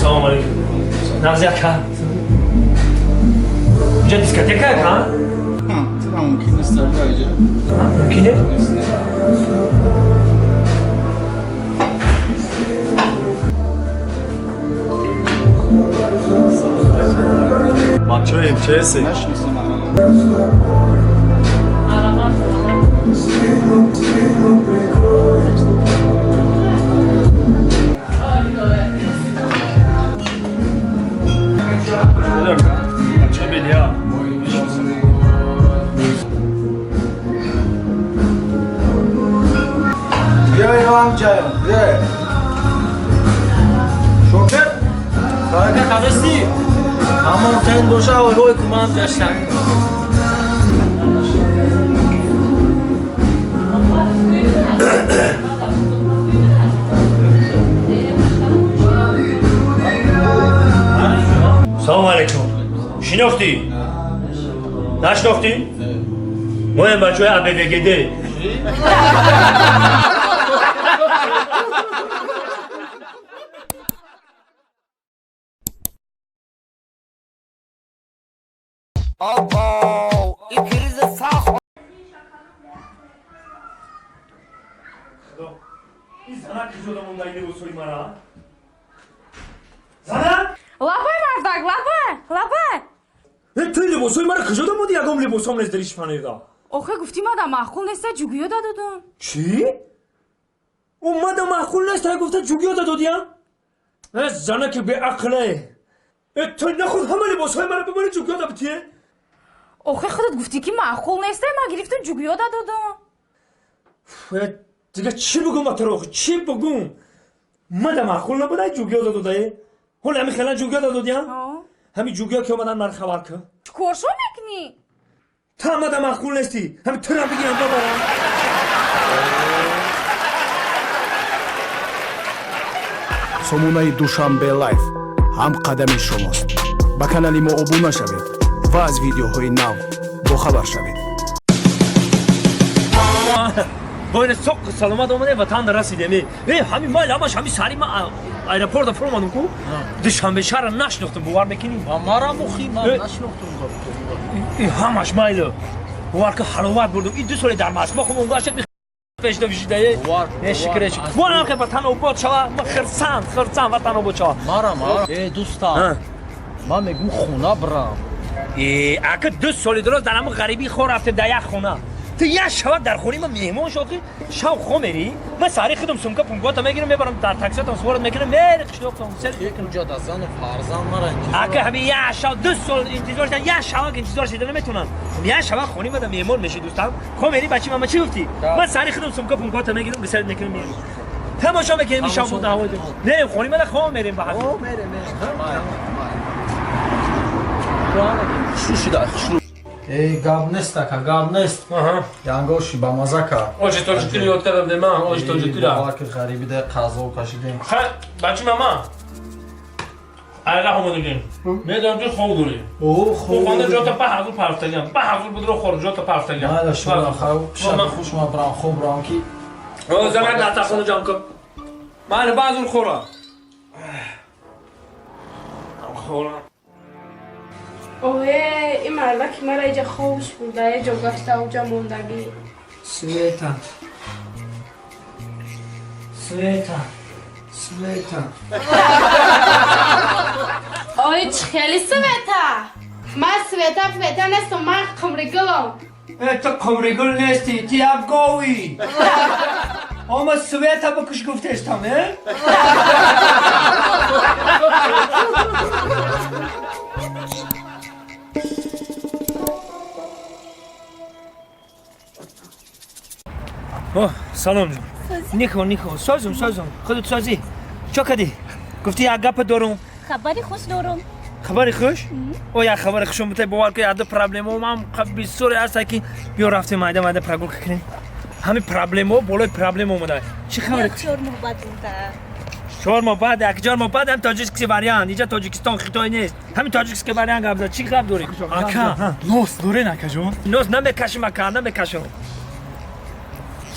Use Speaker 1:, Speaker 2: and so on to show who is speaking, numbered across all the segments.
Speaker 1: Салом алейкум. Нағзи ака. Инҷа дискотека ака?
Speaker 2: Тира мумкин нест аҷа.
Speaker 1: Мумкин не?
Speaker 3: Бачаҳои МЧС.
Speaker 2: Нашиносам ана.
Speaker 3: Бача белия.
Speaker 2: Биёй ҳамҷаям, биёй. Шокер, барака қадасти? Ҳамон тен боша, ойҳои кумам ҷаштан.
Speaker 1: Салом алейкум. Шинохтӣ? Нашинохтӣ? Моем бачаҳои АБВГД. Ин зана куҷода монда ин либосҳои мара? Зана?
Speaker 4: Лапай, мардак, лапай, лапай.
Speaker 1: Э, ту ин либосҳои мара куҷода монди? Ягон либосҳом нест дар шифонерда.
Speaker 4: Охе, гуфтӣ мада маъқул неста, ҷугиё дадодум.
Speaker 1: Чӣ? Омада маъқул нест, ай гуфта ҷугиёда додиям? Э, занаки беақле! Э, ту нахуд ҳама либосҳои мара бибари ҷугиёда битие?
Speaker 4: Охе, худат гуфтӣ, ки маъқул неста, ма гирифтум, ҷугиё дадодум.
Speaker 1: Э, дига чӣ бугум ба туро, чӣ бугум? Мада маъқул набуда, ҷугиёда додае? Ҳол ҳами хела ҷугиёда додиям? Ҳами ҷугиё ки омадан, мара хабар кун.
Speaker 4: Чикоршо мекунӣ?
Speaker 1: Та мада маъқул нестӣ, ҳами турам бигирам бабарам.
Speaker 5: Сомонаи Душанбе Лайф ҳамқадами шумост. Ба канали мо обуна шавед ва аз видеоҳои нав бохабар шавед.
Speaker 1: Боина соқ саломат омаде, ватан расидем. Э, ҳами майл ҳамаш ҳами сари ма аэропорта фуромадам ку, Душанбе шаҳра нашинохтам, бовар мекунӣ?
Speaker 6: Ма марам охи, ман
Speaker 1: Э.
Speaker 6: нашинохтум.
Speaker 1: И ҳамаш майло, бовар ки, ҳаловат бурдум. И 2 соли дар Москва хум онгаша пешда бишидае.
Speaker 6: Бовар,
Speaker 1: Э, шукр, шукр. Вонам ки ватан обод шава, ма хирсанд, хирсанд, ватан обод шава.
Speaker 6: Марам, э, дӯстам, ман мегум, хона бирам.
Speaker 1: Э, ака, 2 соли дуроз дар ҳамон ғарибӣ хор рафтем дар як хона. Ту як шава дар хонаи ма меҳмон шохи, шав хо мерӣ. Ман сари худам сумка пункота мегирам, мебарам, дар таксиатам суворат мекунам, мери қишлоқтам сел.
Speaker 6: Унҷа да зану фарзанд мара интизор.
Speaker 1: Ака, ҳами як шав 2 сол интизор шидан, як шава интизор шида наметонам. Як шава хонаи ма да меҳмон меши, дӯстам, хо мери. Бачи мама, чӣ гуфтӣ? Ман сари худам сумка пункота мегирам, гисел мекунам, мерим, тамошо мекунем. Ин шав буда ҳавои не, хонаи ма да хо мерем ба ҳам.
Speaker 6: Мерем, мерем. Шу шуда, шу.
Speaker 2: Эй, гап нест, ака, гап нест. Янгоши ба маза кард.
Speaker 1: Оши тоҷикиро ёд кардам, дема, оши тоҷикиро.
Speaker 2: Бовар ки, ғарибида қазо кашидем.
Speaker 1: Хай, бачи мама, айра омадагем, медонам, ки хоб дорӣ.
Speaker 2: О, хоб.
Speaker 1: Хонда ҷота па ҳазур парфтагам, па ҳазур будро хор ҷота парфтагам.
Speaker 2: Майла, шумо хав, шаб хуш, ман брам, хоб брам ки.
Speaker 1: Замак дастархона ҷамъ кун. Майли, баъзур хӯра. Хӯра.
Speaker 7: Ое, ин мардаки мара иҷа хобш бурда, е ҷо гашта, уҷа мондагӣ.
Speaker 1: Света. Света. Света.
Speaker 7: Ой, чӣ хели Света? Ман Света Света нестам, ман Қумригулам.
Speaker 1: Э, ту Қумригул нестӣ, ту як говӣ. Ома Света бикуш гуфтестам, э? О, салом ҷон. Нихо, нихо, созум, созум. Худат созӣ. Чо кардӣ? Гуфтӣ як гапа дорум.
Speaker 8: Хабари хуш дорум.
Speaker 1: Хабари хуш? О, як хабари хушум бутай, бовар ки, яду проблемао ман бисёре ҳаста, ки биё рафтем, майда майда прогулка кунем. Ҳамин проблемао болои проблема омада. Чӣ хабари?
Speaker 8: 4 моҳ баъд буда.
Speaker 1: 4 моҳ баъд, як 4 моҳ баъд ҳам тоҷикский вариант. Иҷа Тоҷикистон, Хитой нест. Ҳамин тоҷикский вариант гап зад. Чӣ гап дорӣ?
Speaker 3: Ака, нос дорен, акаҷон?
Speaker 1: Нос намекашим, ака, намекашам.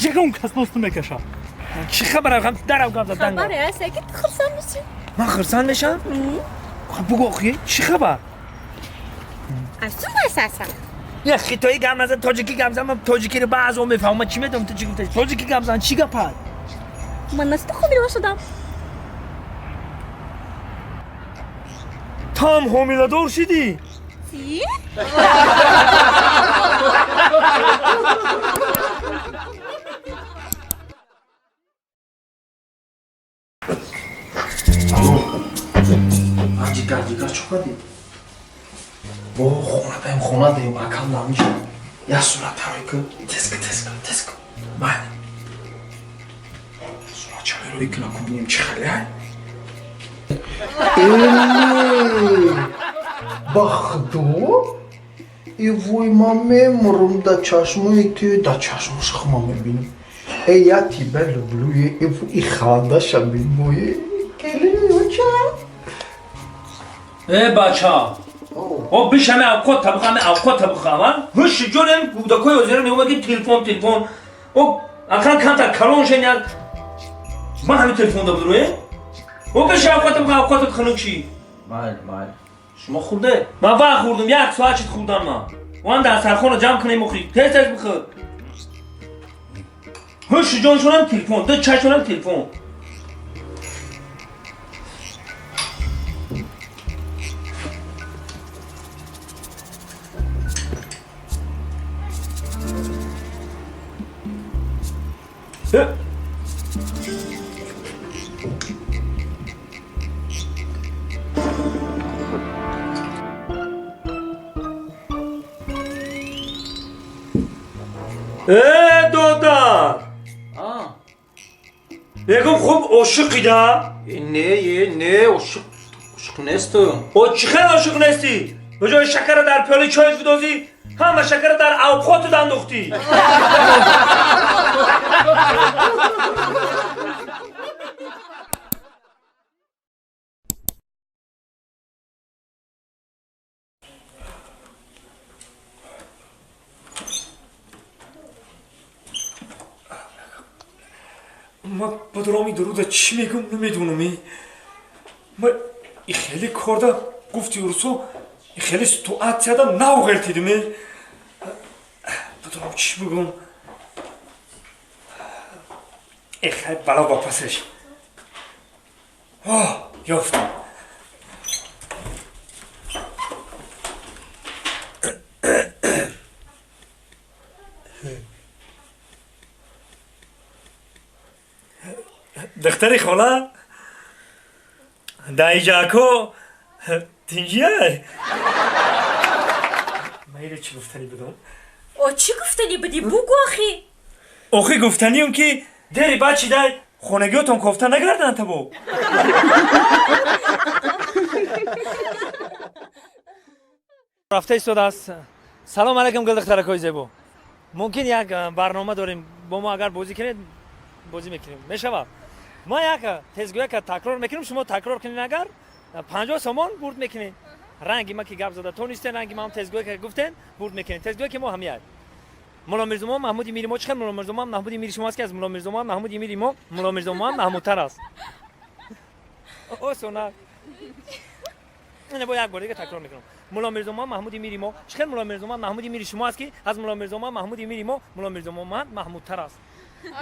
Speaker 3: Ягон кас нос намекашад.
Speaker 1: Чӣ хабар? Ҳам дарав гап зад.
Speaker 8: Хабаре ҳаст, ки ту хурсанд мешӣ.
Speaker 1: Ман хурсанд мешам? Хуб бугу охи, чӣ хабар?
Speaker 8: Аз ту масаса.
Speaker 1: Я хитоӣ гап назан, тоҷикӣ гап зан, ман тоҷикиро баъзо мефаҳмам. Ман чӣ медонам ту чӣ гуфтаи? Тоҷикӣ гап зан, чӣ гапа?
Speaker 8: Ман аз ту ҳомила шудам.
Speaker 1: Ту ҳам ҳомиладор шидӣ?
Speaker 8: Чӣ?
Speaker 2: Алло. Ҷигар, ҷигар, чӣ кардӣ? Бо хона даем, хона даем, акам намиша. Я сурат тарой ку, тез ку, тез ку, тез ку. Майли. Сурат чаро куна ку бинем чӣ хеле ай?
Speaker 9: Ба худо? И вой, ман мемурам да чашмои ту, да чашмош хума мебинам. Э, я тебя люблю, э, и хандаша бинмое. Келиноча.
Speaker 1: Э, бача. О, бишаме авқот табухаме, авқот табухама. Ҳуши ҷонем, кӯдакои ҳозира меомад ки телефон, телефон. О, ақал камтар калон шен як. Ман ҳамин телефон да буду, э? О, биша авқот табуха, авқотат хунук ши.
Speaker 2: Майли, майли. Шумо хӯрде?
Speaker 1: Ман вақт хӯрдум, як соат шид хӯрдам ман. Ван дастархонро ҷамъ кунем охи. Тез тез бихӯр. Ҳуши ҷоншонам телефон, ду чашонам телефон. Э, додар! Мегум хуб ошиқида?
Speaker 2: Не, е, не, ошиқ, ошиқ нестам.
Speaker 1: О, чӣ хел ошиқ нестӣ? Ба ҷои шакара дар пиёлаи чойт бидозӣ, ҳама шакара дар авқотат андохтӣ. Ман ба дуроми дуруда чӣ мегӯм намедонам. Ма и хеле корда гуфти урусо и хеле ситуатсияда нав ғелтидим. Ба дуром чӣ бигӯм? Э, хай бало ба пасаш. О, ёфтам. Духтари хола даиҷако тинҷия. Ман иро чӣ гуфтанӣ будам?
Speaker 8: О, чӣ гуфтанӣ будӣ? Бугу охи.
Speaker 1: Охи гуфтаниам ки дери баъд шидай хонагиётон кофта нагарданд табо. Рафта истодааст. Салом алайкум, гулдухтаракои зебо. Мумкин як барнома дорем, бо мо агар бозӣ кунед, бозӣ мекунем. Мешавад? Ма як тезгӯяка такрор мекунем, шумо такрор кунед, агар 50 сомон бурд мекунед. Ранги ма ки гап зада тонистен, ранги ма ҳам тезгӯяка гуфтен, бурд мекунед. Тезгӯяки мо ҳамияд. Мулло Мирзомон Маҳмуди мири мо чӣ хел Мулло Мирзомон Маҳмуди мири шумо аст ки аз Мулло Мирзомон Маҳмуди мири мо Мулло Мирзомон Маҳмудтар аст. Осона. Ина бо як бор дига такрор мекунам. Мулло Мирзомон Маҳмуди мири мо чӣ хел Мулло Мирзомон Маҳмуди мири шумо аст ки аз Мулло Мирзомон Маҳмуди мири мо Мулло Мирзомон Маҳмудтар аст.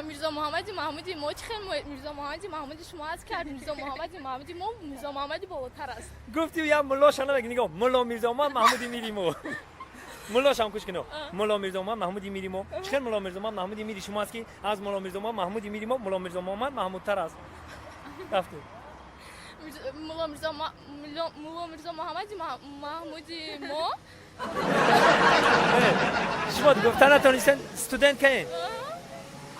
Speaker 7: Мирзо Муҳаммади Маҳмуди мо чӣ хел Мирзо Муҳаммади Маҳмуди шумо аст ки аз Мирзо Муҳаммади Маҳмуди мо Мирзо Муҳаммади болотар аст.
Speaker 1: Гуфти я муллоша намеги, нигоҳ, Мулло Мирзомон Маҳмуди мири мо. Муллошам кӯш кино. Мулло Мирзомон Маҳмуди мири мо чӣ хел Мулло Мирзомон Маҳмуди мири шумо аст ки аз Мулло Мирзомон Маҳмуди мири мо Мулло Мирзо Муҳаммад Маҳмудтар аст. Рафтем.
Speaker 7: Мулло Мирзо Муҳаммади Маҳмуди мо.
Speaker 1: Шумо гуфта натонистен, студент каен?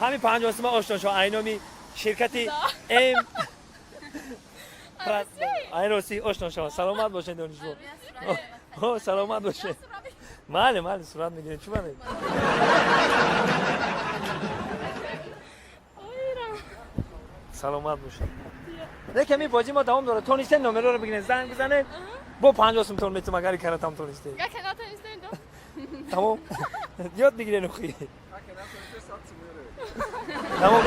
Speaker 1: Ҳамин 50 сима ошно шо айноми ширкати М айн рости ошно шо. Саломат бошед, донишҷӯ. О, саломат бошед. Майли, майли, сурат мегирем. Чӣ мане? Саломат бошед. Лекин ҳамин бозӣ мо давом дорад. Тонистен номероро бигиред, занг бизанед. Бо 50 сумтон метум агар каратам тонистед. Тамом. Ёд бигирен охи. Тамом.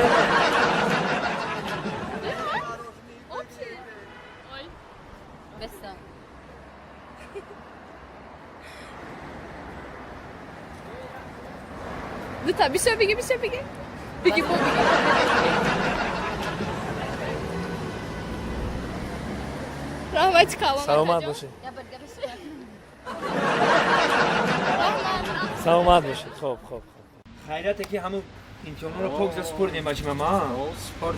Speaker 7: Дута бисёр биги, бисёр биги. Биги, бо биги. Раҳмати калон.
Speaker 1: Саломат бошед. Саломат бошед. Хоб, хоб, хоб. Хайрате ки ҳамун имтиҳонро пок за супурдем, бачи мама.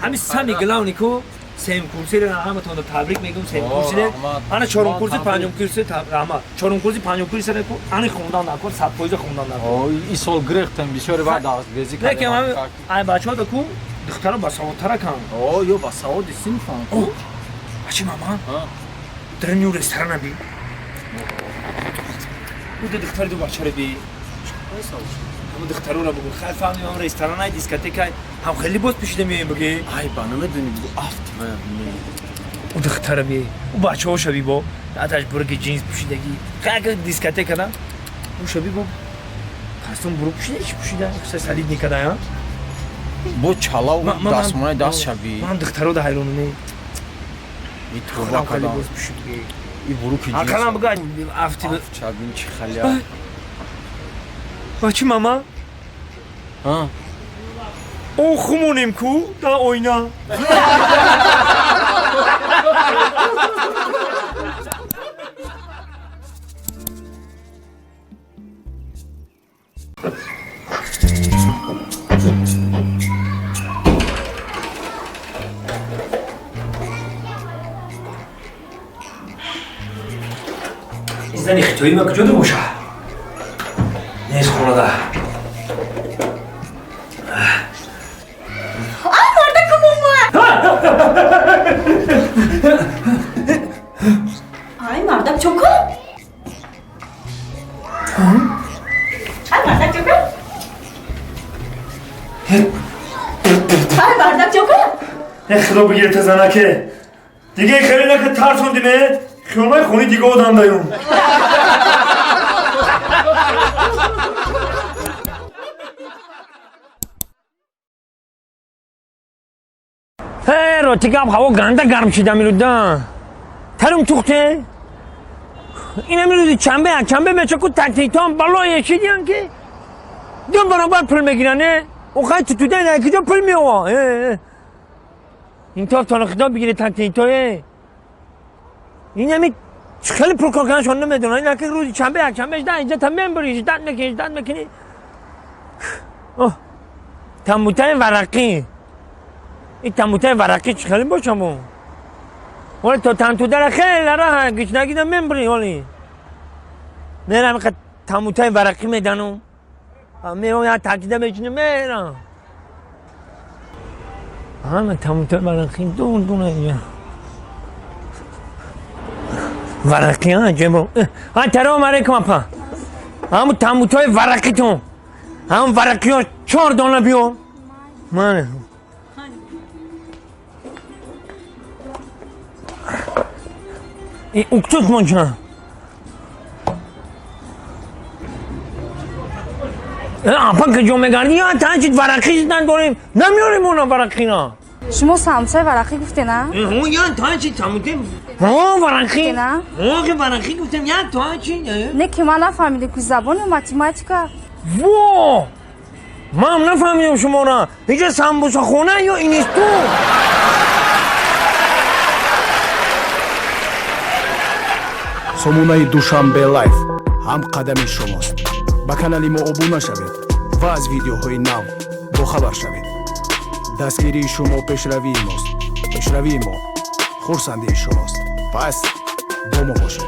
Speaker 1: Ҳамин сами главный ку сеюм курсиро ҳаматонро табрик мегӯм, сеюм курсире. Ана чорум курси, панҷум курси, раҳмат. Чорум курси, панҷум курси ку ани хондан накун, 100% хондан накун.
Speaker 6: Ин сол гирехтем, бисёри вақт дарсгезӣ
Speaker 1: кардем. Лекин ҳамин ай бачаҳо да ку духтаро басаводтара кан.
Speaker 6: О, ё басаводи синфан.
Speaker 1: Бачи мама. Дрню ресторана би. Уда духтари ду бачаро би. Ҳамун духтароро бугу. Хай фаҳмидем, ҳам ресторанай, дискотекай. Ҳам хеле либос пӯшида меоем буги.
Speaker 6: Ай, ба намедонӣ, бугу афт
Speaker 1: У духтара би. У бачаҳоша би бо. Аташ бурги ҷинс пӯшидагӣ. Хай ага дискотека да. Уша би бо. Костюм буру пӯшида, чӣ пӯшида? Хуса салид никада, а?
Speaker 6: Бо чалав дастмонаи даст шаби.
Speaker 1: Ман духтаро да ҳайронам.
Speaker 6: И тоба кадам.
Speaker 1: Либос пӯшид.
Speaker 6: И буруки ҷинс.
Speaker 1: Акалам буга афти.
Speaker 6: Афт шабин чӣ халия.
Speaker 1: Бачи мама?
Speaker 6: А?
Speaker 1: О, хумонем ку да ойна. Зани хитои ма куҷо боша? Нест хонада.
Speaker 8: Ай, мардакум омад! Ай, мардак чока? Ай, мардак чока? Ай, мардак чока?
Speaker 1: Э, худо бигир тазанаке. Диге хеле нака тарсондиме. Хиёлмаи хони дига одам даюм. Э, ротигап ҳаво ганда гарм шида мируда. Тарум тухте? Ина мируди чанбе, чанбе мечаку тактитон балое шидиан ки ду баробар пул мегиран, э? Охай тутуда ина киҷо пул меова? Э, ин то тона худо бигире тактито, э. Ин ҳами хеле пул кор карданашон намедонам. Ин ки рӯзи чанбе, якшанбе жда инҷа та мембури, ждат мекунӣ, ждат мекунӣ. Оҳ, тамбутаи варақӣ. Ин тамбутаи варақӣ чӣ хеле бошам? Оли то тантудара хеле раҳа гишнагида мембури, оли. Мерам қа тамбутаи варақӣ меданум. Меояд такида мечинам, мерам. Ҳама тамбутаи варақӣ дун дуна инҷа. Варақӣ, ҳа, ҷебо. Ҳа, таром алейкум, апа. Ҳамун тамбутаи варақитон. Ҳамун варақиҳо 4 дона биё. Мане. Уксус монча. Апа куҷо мегардӣ? Я танчит варақӣ зидан дорем. Намеорем она варақина.
Speaker 4: Шумо самсаи варақӣ гуфтен, а?
Speaker 1: Ҳо, я танчит тамутем. Ҳо, варақӣ. Ҳо, ки варақӣ гуфтем, я танчит.
Speaker 4: Не, ки ман нафаҳмидем, ки забони математика.
Speaker 1: Во! Ман нафаҳмидем шуморо. Инҷа самбусахона ё институт?
Speaker 5: Сомонаи Душанбе Лайф ҳамқадами шумост. Ба канали мо обуна шавед ва аз видеоҳои нав бохабар шавед. Дастгирии шумо пешравии мост. Пешравии мо хурсандии шумост. Пас бо мо бошед.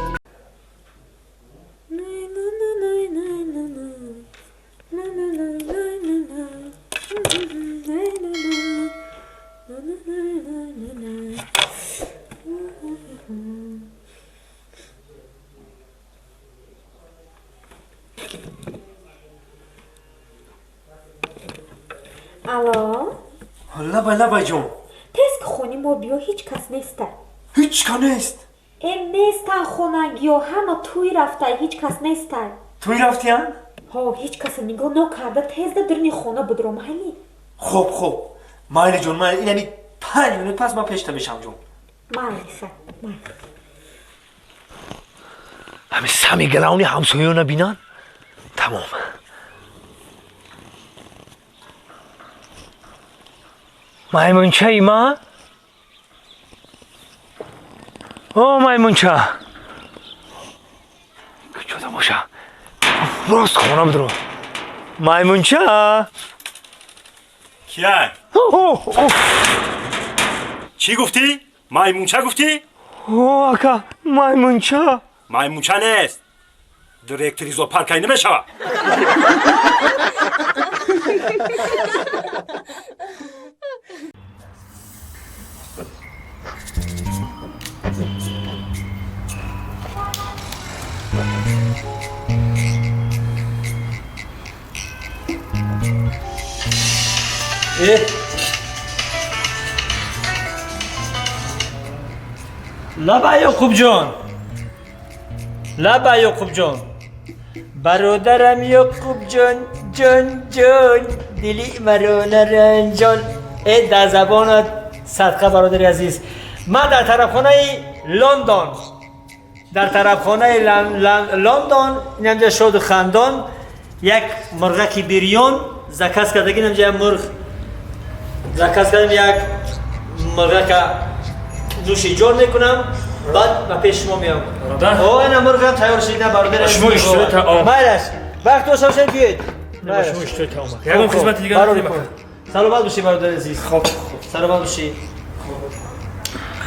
Speaker 8: Алло?
Speaker 1: Лабай, лабай ҷон.
Speaker 8: Тез ки хони мо биё, ҳеҷ кас неста.
Speaker 1: Ҳеҷ ка нест?
Speaker 8: Э, нестан хонагиё, ҳама тӯй рафта, ҳеҷ кас неста.
Speaker 1: Тӯй рафтиян?
Speaker 8: Ҳо, ҳеҷ каса нигоҳ нокарда, тезда дурни хона будро, майли?
Speaker 1: Хоб, хоб. Майли ҷон, майли. Инами 5 минут пас ман пешта мешавам ҷон.
Speaker 8: Майли, ха, майли.
Speaker 1: Ҳами сами главни ҳамсоёна бинан? Тамом. Маймунчаи ма? О, маймунча! Куҷода боша? Рост хона бидро. Маймунча!
Speaker 10: Кия? Чӣ гуфтӣ? Маймунча гуфтӣ?
Speaker 1: О, ака, маймунча!
Speaker 10: Маймунча нест. Директори зоопаркай намешава.
Speaker 1: Лаба Ёқубҷон, лаба Ёқубҷон, бародарам Ёқубҷон, ҷон ҷон, дили маро наранҷон. Э, дар забонат садқа, бародари азиз. Ман дар тарафхонаи Лондон, дар тарафхонаи Лондон, инамҷа шоду хандон, як мурғаки бирён заказ кардаги, инамҷа як мурғ заказ кардам, як мурғака нӯши ҷон мекунам, баъд ба пеши шумо меям. О, ина мурғам тайёр шуд, ина бародари
Speaker 3: Шумо иштиҳои таом.
Speaker 1: Майлаш, вақт дошта бошед, биёед.
Speaker 3: Шумо иштиҳои таом. Ягон хизмати дигар
Speaker 1: Барори кор. Саломат бошӣ, бародари азиз.
Speaker 3: Хоб.
Speaker 1: Саломат бошӣ.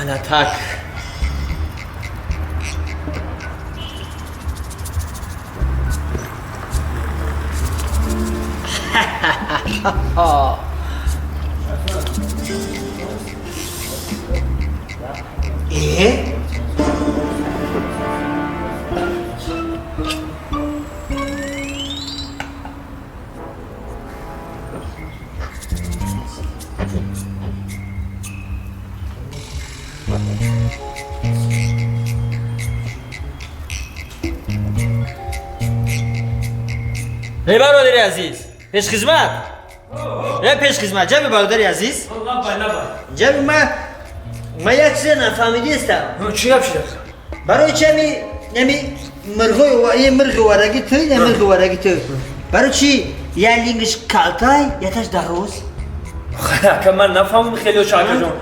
Speaker 1: Ана так. Э? Эй, бародари азиз, пешхизмат, э, пешхизмат, ҷами бародари азиз, ҷами. Ма як чизе нафаҳмидистам.
Speaker 3: Чӣ гап шуда?
Speaker 1: Барои чи ами мирғои е мирғи овардаги ту, я мирғи овардаги ту, барои чи я лингиш калтай, яташ дароз?
Speaker 3: Ака, ман нафаҳмам хеле, акаҷон.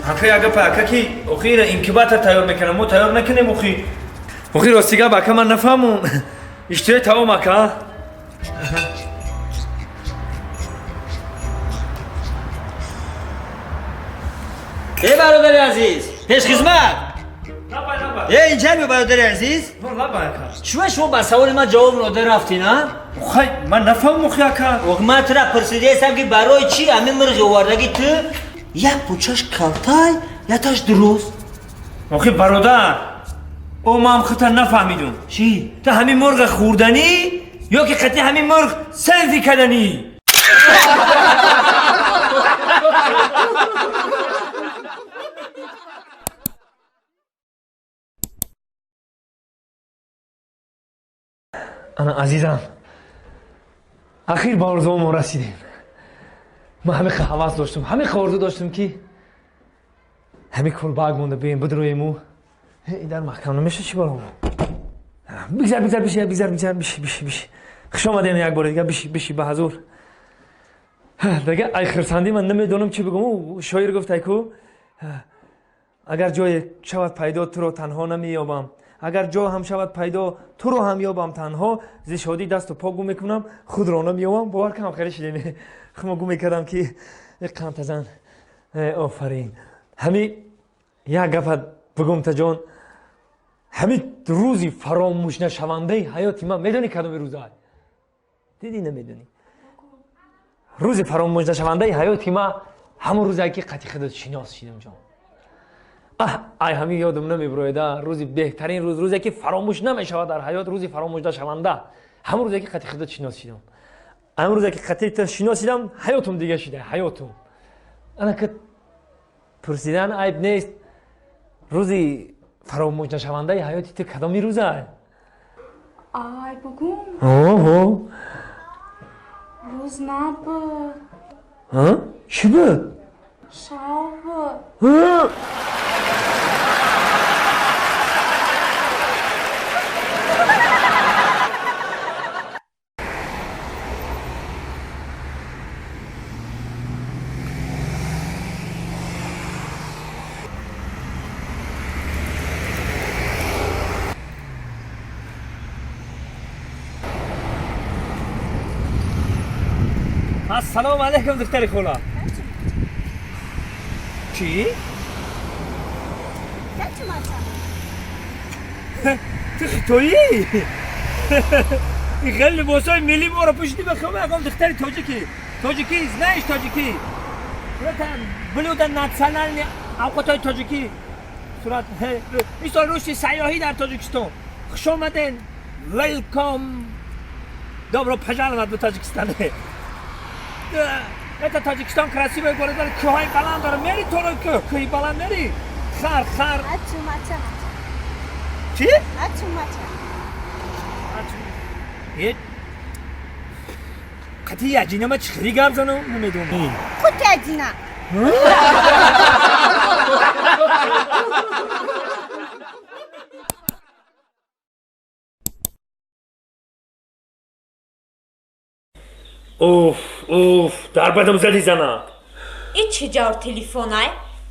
Speaker 3: Ака, як гапа, ака, ки охир инкубатор тайёр мекунам, мо тайёр накунем охи. Охи, рости гап, ака, ман нафаҳмам. Иштиҳои таом, ака.
Speaker 1: Э, бародари азиз, пешхизмат, э, инҷа биё, бародари азиз. Шумо ба саволи ман ҷавоб нода рафтин, а?
Speaker 3: Хай, ман нафаҳмам охи, ака.
Speaker 1: Ман тура пурсидаестам, ки барои чи ҳамин мирғи овардаги ту як пучаш калтай, яташ дуруст?
Speaker 3: Охи, бародар, о, ман хута нафаҳмидум.
Speaker 1: Чӣ?
Speaker 3: Ту ҳамин мурға хӯрданӣ ё ки қатъи ҳамин мурғ селфи карданӣ? Ана, азизам, ахир ба орзуомо расидем. Ман ҳамин ҳавас доштум, ҳамин орзу доштум, ки ҳамин кулбак монда бием, бидроему. Ин дар маҳкам намеша, чӣ баромо? Бигзар, бигзар, биши, бигзар, бигзар, биши, биши, биши. Хуш омадем як бори дигар, биши, биши, ба ҳазур. Дага, ай хирсандӣ ман намедонам чӣ бигӯм. Шоир гуфт, айку, агар ҷое шавад пайдо, туро танҳо намеёбам, агар ҷо ҳам шавад пайдо, туро ҳам ёбам танҳо, зи шодӣ дасту по гум мекунам, худро намеёбам. Бовар кунам, хеле шидем, хумо гум мекардам, ки қантазан. Офарин. Ҳами як гапа бигум, таҷон, ҳамин рӯзи фаромӯшнашавандаи ҳаёти ман медонӣ кадоми рӯза? Дидӣ, намедонӣ? Рӯзи фаромӯшнашавандаи ҳаёти ман ҳамон рӯзе, ки қатъи худат шинос шидам, ҷон. Ай, ҳамин ёдам намебирояда. Рӯзи беҳтарин рӯз, рӯзе ки фаромӯш намешавад дар ҳаёт, рӯзи фаромӯшнашаванда ҳамон рӯзе, ки қатъи худат шинос шидам. Ҳамон рӯзе, ки қатъи ту шинос шидам, ҳаётум дига шида, ҳаётум. Ана ки пурсидан айб нест, рӯзи фаромӯшнашавандаи ҳаёти ту кадоми рӯза?
Speaker 4: Ай, бугум?
Speaker 3: Оҳо.
Speaker 4: Рӯз набуд.
Speaker 3: Чӣ буд?
Speaker 4: Шав буд.
Speaker 1: Ассалому алайкум, духтари хола. Чӣ? Ту хитоӣ? Ин хеле либосҳои миллӣ моро пӯшидӣ, ба хиёл меакам духтари тоҷикӣ. Тоҷикӣ, знаешь тоҷикӣ? Это блюдо национальный, авқотҳои тоҷикӣ. Сурат мисол рушди сайёҳӣ дар Тоҷикистон. Хуш омаден. Welcome. Добро пожаловать в Таджикистан. Это Таджикистан красивый город, кӯҳҳои баланд дорад. Мери торо кӯҳ, кӯҳи баланд мери? Хар, хар. Чӣ? Е, қати яҷина ма чӣ хеле гап занам, намедонам.
Speaker 11: Қути яҷина.
Speaker 1: Уф, уф, дар бадам зади занак.
Speaker 8: И чӣ ҷавр телефонай?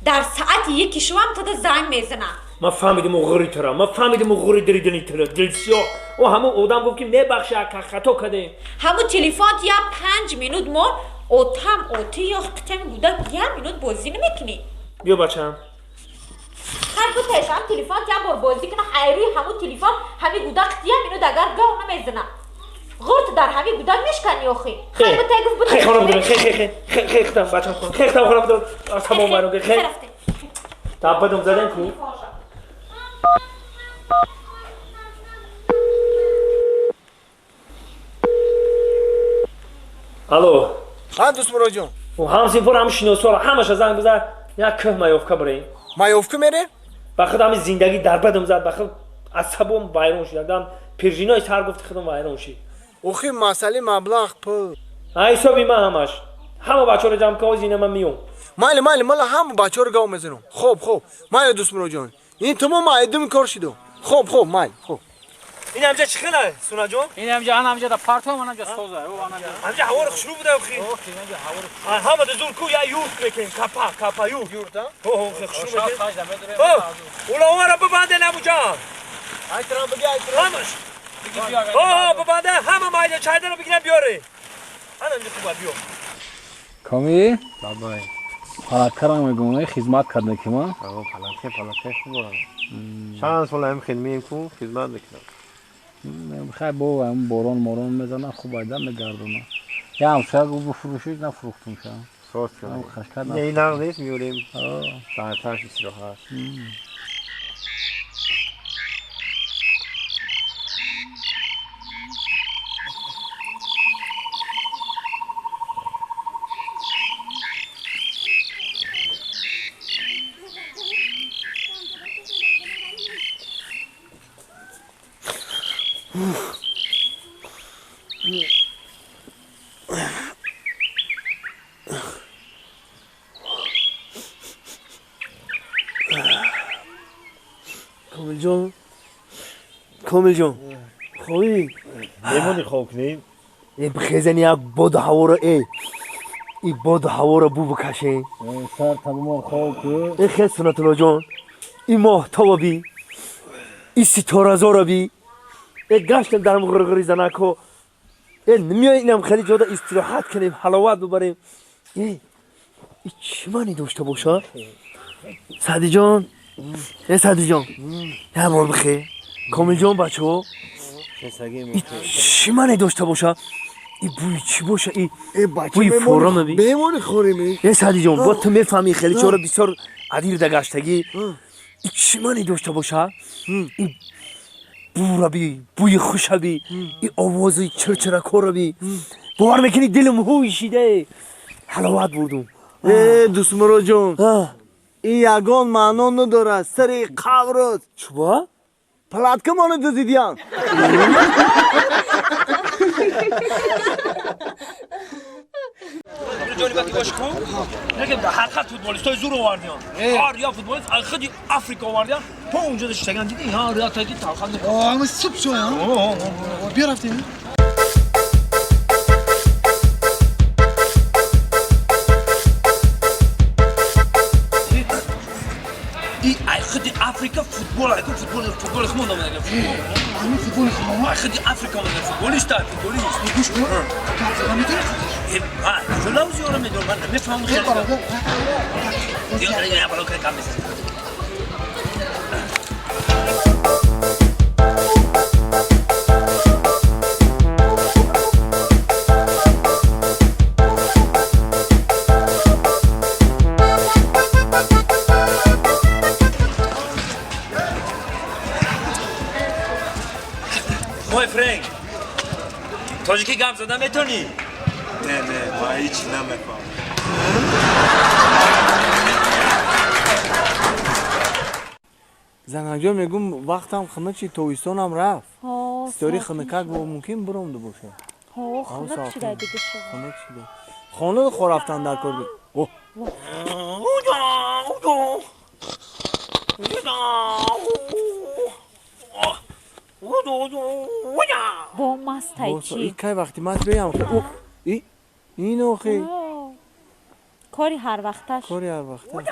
Speaker 8: Дар саати яки шувам тада занг мезанам.
Speaker 1: Ман фаҳмидим уғури тура, ман фаҳмидим уғури диридини тура, дилсиёҳ. О ҳамун одам гуфт ки мебахши ака, хато кардем.
Speaker 8: Ҳамун телефон я 5 минут мо отам оти ё қитами гудак 1 минут бозӣ намекунӣ.
Speaker 1: Биё бачам.
Speaker 8: Ҳар гутаеш ҳам телефон я бор бозӣ куна, айрӯи ҳамун телефон ҳами гудак 1 минут агар гав намезана. Ғурт дар ҳами гудак мешкани охи. Хай бутай гуфт бутай.
Speaker 1: Хе хона будам, хе хе хе хе хе хтам бачам хон. Хе хтам хона будам. Аз ҳамон вайрон хе. Та бадам задан ку. Алло.
Speaker 12: Ҳа, дӯстмуроҷон.
Speaker 1: Ҳамсинфор, ҳам шиносора ҳамаша занг бизан, як кӯҳ маёвка бирем.
Speaker 12: Маёвка мерем?
Speaker 1: Ба худ ҳами зиндагӣ дар бадам зад, ба худ асабом вайрон шуд. Ягам пиржинои сар гуфти худам вайрон шид.
Speaker 12: Охи масъалаи маблағ пул.
Speaker 1: Ҳа, ҳисоби ман ҳамаш. Ҳама бачаҳоро ҷамъ кун, озина ман миём.
Speaker 12: Майли, майли, мала ҳама бачаҳоро гав мезанам. Хоб, хоб. Майли, дӯстмуроҷон. Ин тамом айдими кор шиду. Хоб, хоб, майли, хоб.
Speaker 1: Ин ҳамҷа чӣ хела, Сунаҷон?
Speaker 6: Ин ҳамҷа, ан ҳамҷа да партом, ан ҳамҷа соза. О, ан ҳамҷа.
Speaker 1: Ҳамҷа ҳаворо хушрӯ буда охи.
Speaker 6: Охи, ҳамҷа ҳаворо.
Speaker 1: Ҳама да зур ку я юрт мекунем, капа, капа юрт.
Speaker 12: Юрт, а?
Speaker 1: Ҳо, ҳо, хушрӯ мекунем. Ҳо, уловаро бибанде намуҷа.
Speaker 12: Ай трам биги, ай трам.
Speaker 1: Ҳамаш. Ҳо, ҳо, бибанде, ҳама майда чайдаро бигирам биёре. Ана инҷа хуба биё.
Speaker 13: Коми?
Speaker 14: Бабай.
Speaker 13: Палаткарам мегӯм, хизмат карда ки ма?
Speaker 14: Ҳо, палатка, палатка хуб дорам. Чанд сол ҳам хидмат ку, хизмат мекунам.
Speaker 13: Хай бо ҳам борон морон мезанам, хуб айда мегардонам. Я ҳамсоя гуфт бифурӯшид, нафурӯхтум ша.
Speaker 14: Соз кардам. Не, ин нағз нест, меёрем. Сааташ истироҳат.
Speaker 2: Комилҷон, Комилҷон, хобӣ?
Speaker 14: Мемонӣ хоб кунем?
Speaker 2: Э, бихезани як боду ҳаворо, э, и боду ҳаворо бу бикашем.
Speaker 13: Сар тамомон хоб ку.
Speaker 2: Э, хел Сунатуллоҷон, и моҳтоба би, и ситоразора би, э, гаштем дар ғирғири занакҳо. Э, намеои инам хеле ҷода истироҳат кунем, ҳаловат бибарем. Э, и чӣ маъни дошта боша? Саъдиҷон, э, Саъдиҷон, як бор бихе. Комилҷон, бачаҳо, чӣ маъне дошта боша? И бӯи чӣ боша? И бӯи форама би?
Speaker 12: Бемони хорем.
Speaker 2: Э, Саъдиҷон, бо ту мефаҳмӣ хеле чора бисёр адир дагаштагӣ. И чӣ маъне дошта боша? И бура би, бӯи хуша би, и овози чирчиракора би. Бовар мекунӣ, дилам ҳуй шида. Ҳаловат бурдум.
Speaker 12: Э, дӯстмуроҷон, ин ягон маъно надорад. Сари қаброт.
Speaker 2: Чуба?
Speaker 12: Палатка моно дуздидиян.
Speaker 1: Ҷони бати бош ку. Неки ҳақиқат футболистои зур овардиён. Ҳар як футболист аз худи Африка овардиён. То унҷо шиштаган дидӣ? Ҳар як таги талхан.
Speaker 9: Ама суб шоя. Биё рафтем.
Speaker 1: И ай худи Африка футбол, ай футбол, футбол хмон омада футбол.
Speaker 9: Ами футбол хмон.
Speaker 1: Ай худи Африка омада футболист, футболист.
Speaker 9: Гӯш кун. Гап зада метавонӣ?
Speaker 1: Э, а, куҷо лавзи ора медонам, ман намефаҳмам хеле. Дига, я бало кам мезанам. Мой френк, тоҷикӣ гап зада метонӣ?
Speaker 10: Не, не, ман ҳеҷ намефаҳмам.
Speaker 12: Занакҷон, мегум, вақтам хунук шид, тобистонам рафт. Ситори хунукак бо мумкин биромду боша.
Speaker 8: Хунук шуда дига.
Speaker 12: Хунук шуда. Хона хо рафтан дар кор. О.
Speaker 8: Бо мастай чӣ?
Speaker 12: И кай вақти маст беям. И ин охи.
Speaker 8: Кори ҳар вақташ.
Speaker 12: Кори ҳар вақташ.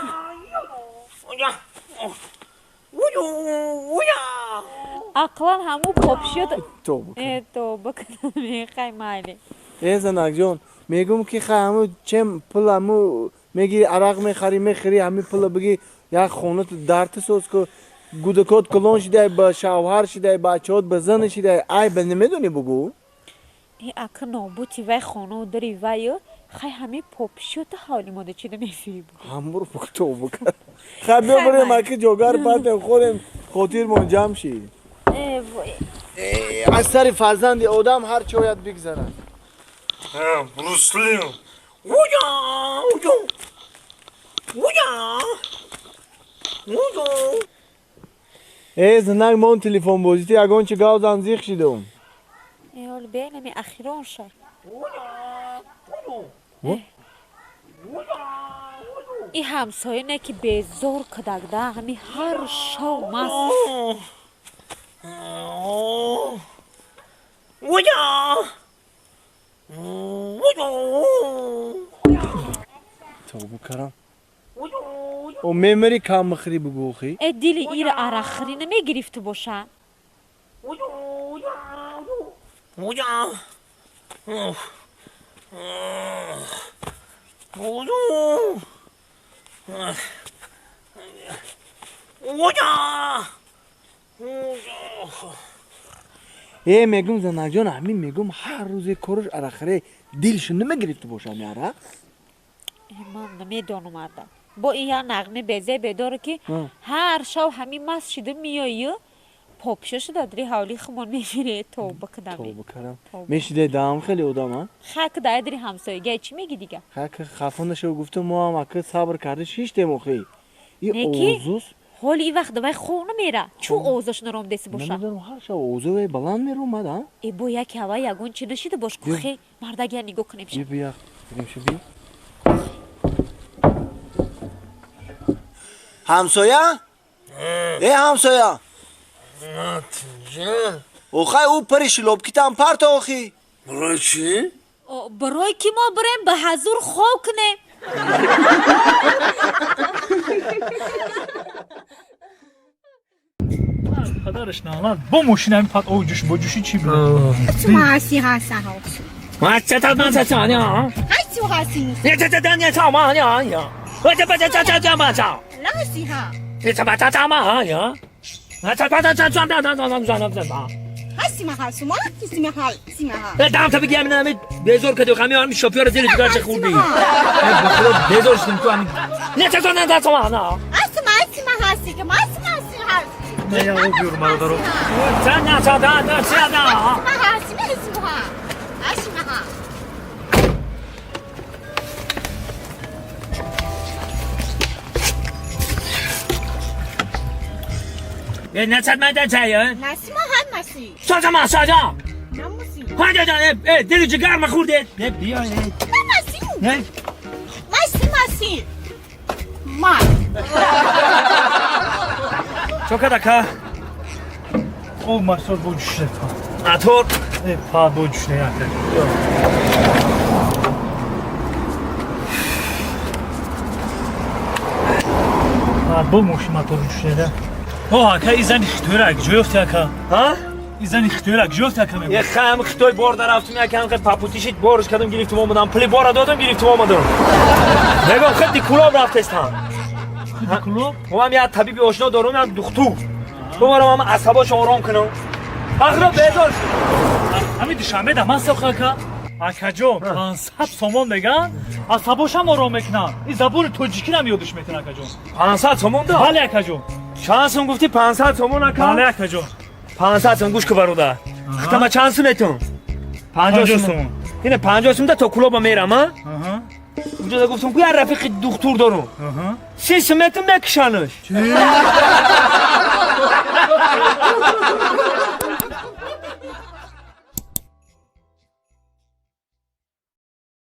Speaker 8: Ақлан ҳаму попшиёт.
Speaker 12: Тобо.
Speaker 8: Э, тобо кардам, хай майли.
Speaker 12: Э, занакҷон, мегум ки хай ҳаму чем пул ҳаму мегири, арақ мехари, мехӯри, ҳами пула биги як хона дарти соз ку. Гудакот калон шидай, ба шавҳар шидай, бачаҳот ба зан шидай, ай ба намедонӣ бугӯ?
Speaker 8: Э, ака нобути вай хону дари вай, хай ҳами попшиёта ҳавли мода чида мефири бугӯ.
Speaker 12: Ҳамуро бугӯ, тобо кард. Хай биё бирем, аки ҷогар партем, хӯрем, хотирмон ҷамъ шид.
Speaker 8: Э, вой.
Speaker 12: Аз сари фарзанди одам ҳар чӣ ояд бигзарад.
Speaker 10: Брусли.
Speaker 12: Э, занак, мон телефонбозӣ, ту ягон чи гав зан, зиқ шидум.
Speaker 8: Э, ҳол бенами ахирон ша. И ҳамсоя не ки безор кадагда, ҳами ҳар шав маст.
Speaker 12: Тобо карам. О, мемари кам мехӯрӣ бугӯ охи?
Speaker 8: Э, дили ира арақхӯрӣ намегирифту боша.
Speaker 12: Э, мегум, занакҷон, ҳамин мегум, ҳар рӯзе кораш арақхӯрӣ, дилшо намегирифту боша ҳами арақ?
Speaker 8: Э, ман намедонам, ада. Бо ин як нағми безе бедоре ки ҳар шав ҳамин маст шида меоӣ, попшо шуда дри ҳавли хумон мефире, тобо кадам.
Speaker 12: Тобо карам. Мешидай даам хеле одам, а?
Speaker 8: Хак дай дри ҳамсояга чӣ меги дига?
Speaker 12: Хак хафа нашав, гуфтам, мо ҳам ака сабр карда шиштем охи. И
Speaker 8: Неки?
Speaker 12: овозус
Speaker 8: Ҳоли и вақт давай хов намера. Чӯ овозаш наромдеси боша?
Speaker 12: Намедонам, ҳар шав овозои баланд меромад, а?
Speaker 8: Э, бо яке ҳава ягон чӣ нашида бош, кухе мардагия нигоҳ кунем ша.
Speaker 12: Бия, бия, бирем ша, бия. Ҳамсоя? Э, ҳамсоя! Охай, ӯ пари шилобкитам парта охи.
Speaker 2: Барои чӣ?
Speaker 8: Барои ки мо бирем ба ҳазур хов кунем.
Speaker 3: Падараш налат, бо мошина ҳамин пат о ҷӯш бо ҷӯши чӣ буд?
Speaker 1: دم تا بگی همین همین بیزار کردی همین همین شاپیا رو زیر جگرش خوردی. بیزار شدیم تو همین. نه چه نه نه نه نه.
Speaker 3: Не, я обюр бародаро.
Speaker 1: نه نه نه نه نه نه. نه چه من چه ساجا ما ساجا. ها جا اه دل جگر ما خورده. نه بیا نه. چوکا دکا.
Speaker 3: О, масор бо ҷӯшида па.
Speaker 1: Атор.
Speaker 3: Э, па бо ҷӯшида яка. Па бо мошин мотор ҷӯшида.
Speaker 11: О, ака, и зани хитоира ҷо ёфти, ака?
Speaker 1: Ҳа?
Speaker 11: И зани хитоира ҷо ёфти, ака, мегӯ?
Speaker 1: Е, хам хитой бор дарафтум, якам хе папутишит борш кардам, гирифтум омадам, пули бора додам, гирифтум омадам. Мегӯм, хидди Кулоб рафтестам.
Speaker 11: Хидди Кулоб?
Speaker 1: Ман як табиби ошно дорум, як духтур. Бубарам, ама асабошо ором кунам. Ахиро безор шуд.
Speaker 11: Ҳамин Душанбе да ман сохта, ака. Акаҷон, 500 сомон меган, асабошам ором мекунам. И забони тоҷикирам ёдиш метавон, акаҷон.
Speaker 1: 500 сомон да?
Speaker 11: Бале, акаҷон.
Speaker 1: Чанд сум гуфтӣ, 500 сомон, ака?
Speaker 11: Бале, акаҷон.
Speaker 1: 500 сум, гӯш ку, бародар. Хитама чанд сум метун? 50 сум. Ине 50 сум да то Кулоба мерам, а? Унҷо да гуфтам, ку як рафиқи духтур дорум. 30 сум метун, мекушанаш.